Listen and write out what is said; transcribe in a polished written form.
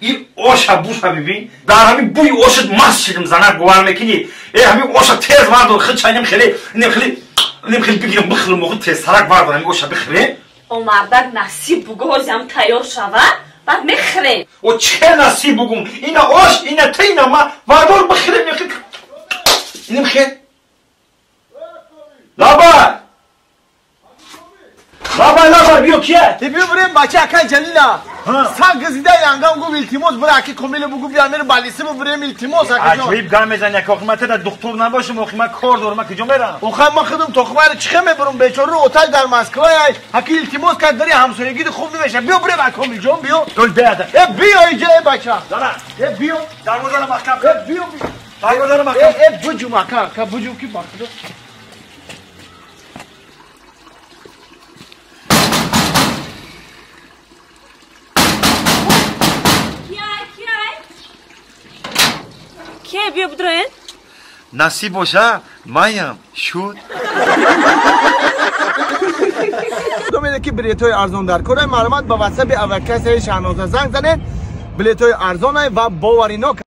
Ин оша буша бибин, дар ҳамин буи ошат маст шидим занак бовар мекунӣ? Э ҳамин оша тез вардор, хид чайнем хеле, инем хеле, инем хеле бигирам бихӯрам, охи тез сарак вардор ҳамин оша бихӯрем. О мардак насиб бугу ҳозиам тайёр шава, баъд мехӯрем. О че насиб бугум? Ина ош, ина ты, ина ма, вардор бихӯрем, инем хел. Лабай! Лабай, лабай, биё кия? Биё бирем бача акай Ҷалила. Сан газида янгам гуфт илтимос бира аки Комила бугу биё мер балиси бирем илтимос аки ҷон. Аҷоиб гап мезани ака, охи ман та духтур набошам, охи ман кор дорам, ман куҷо мерам? Охи ман худам тохмаро чихе мебарам, бечора оташ дар Москва ай, аки илтимос кард дари ҳамсоягири хуб намеша. Биё бирем аки Комил ҷон, биё. Гул биё. Э биё иҷа э бача. Зана. Э биё. Дарвозаро маҳкам кун. Э биё. Дарвозаро маҳкам. Э буҷум ака, ака буҷум ки бахудо. Кия биё бидроен? Насиб боша, маям шуд. Думеда ки билетҳои арзон дар кор. Маълумот ба ватсапи авакасаи Шаҳноза занг занед. Билетҳои арзонай ва боваринок.